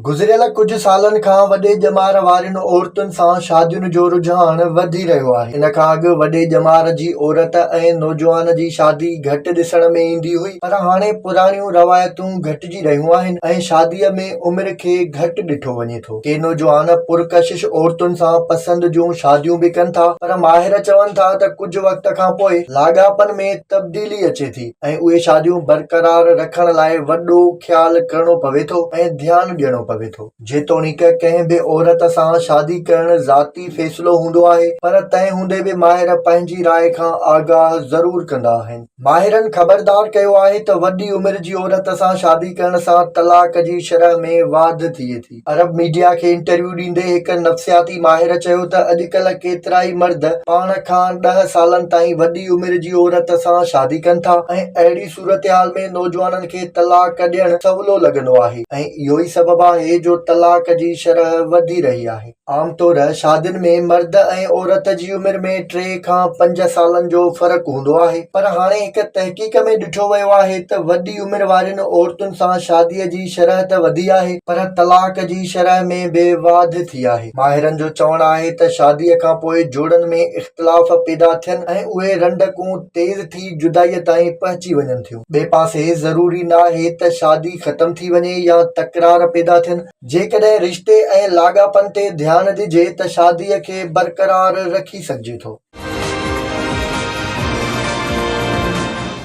گذريل ڪجهه سالن کان وڏي ڄمار وارين عورتن سان شادين جو رجحان وڌي رهيو آهي. ان کان اڳ وڏي ڄمار جي عورت ۽ نوجوان جي شادي گهٽ ڏسڻ ۾ ايندي هئي پر هاڻي پراڻيون روايتون گهٽجي رهيون آهن ۽ شادي ۾ عمر کي گهٽ ڏٺو وڃي ٿو. ڪي نوجوان پرڪشش عورتن سان پسند جون شاديون به ڪن ٿا پر ماهر چون ٿا ته ڪجهه وقت کانپوء لاڳاپن ۾ تبديلي اچي ٿي ۽ اهي شاديون برقرار رکڻ لاء وڏو خيال ڪرڻو پوي ٿو ۽ ڌيان ڏيڻو پوي ٿو. جيتوڻيڪ ڪنهن به عورت سان شادي ڪرڻ ذاتي فيصلو هوندو آهي پر تنهن هوندي به ماهر پنهنجي راء کان آگاهه ضرور ڪندا آهن. ماهرن خبردار ڪيو آهي ته وڏي عمر جي عورت سان شادي ڪرڻ سان طلاق جي شرح ۾ واڌ ٿئي ٿي. عرب ميڊيا کي انٽرويو ڏيندي هڪ نفسياتي ماهر چيو ته اڄڪلهه ڪيترائي مرد پاڻ کان ڏهه سالن تائين وڏي عمر جي عورت سان شادي ڪن ٿا ۽ اهڙي صورتحال ۾ نوجوانن کي طلاق ڏيڻ سولو لڳندو آهي ۽ اهو ئي سبب آهي جو طلاق جي شرح وڌي رهي آهي. عام طور شادين ۾ مرد ۽ عورت جي عمر ۾ ٽي کان پنج سالن جو فرق هوندو آهي پر هاڻي هڪ تحقيق ۾ ڏٺو ويو آهي ته وڏي عمر وارين عورتن سان شادي جي شرح ته وڌي آهي پر طلاق جي شرح ۾ به واڌ ٿي آهي. ماهرن جو چوڻ آهي ته شادي کانپوء جوڙن ۾ اختلاف پيدا ٿين ۽ اهي رنڊڪون تيز ٿي جدائي تائين پهچي وڃن ٿيون. ٻئي پاسي ضروري ناهي ته شادي ختم ٿي وڃي يا تڪرار پيدا ٿين، جيڪڏهن رشتي ۽ لاڳاپن تي ڌيان ڏجي ته شاديء کي برقرار رکي سگهجي ٿو.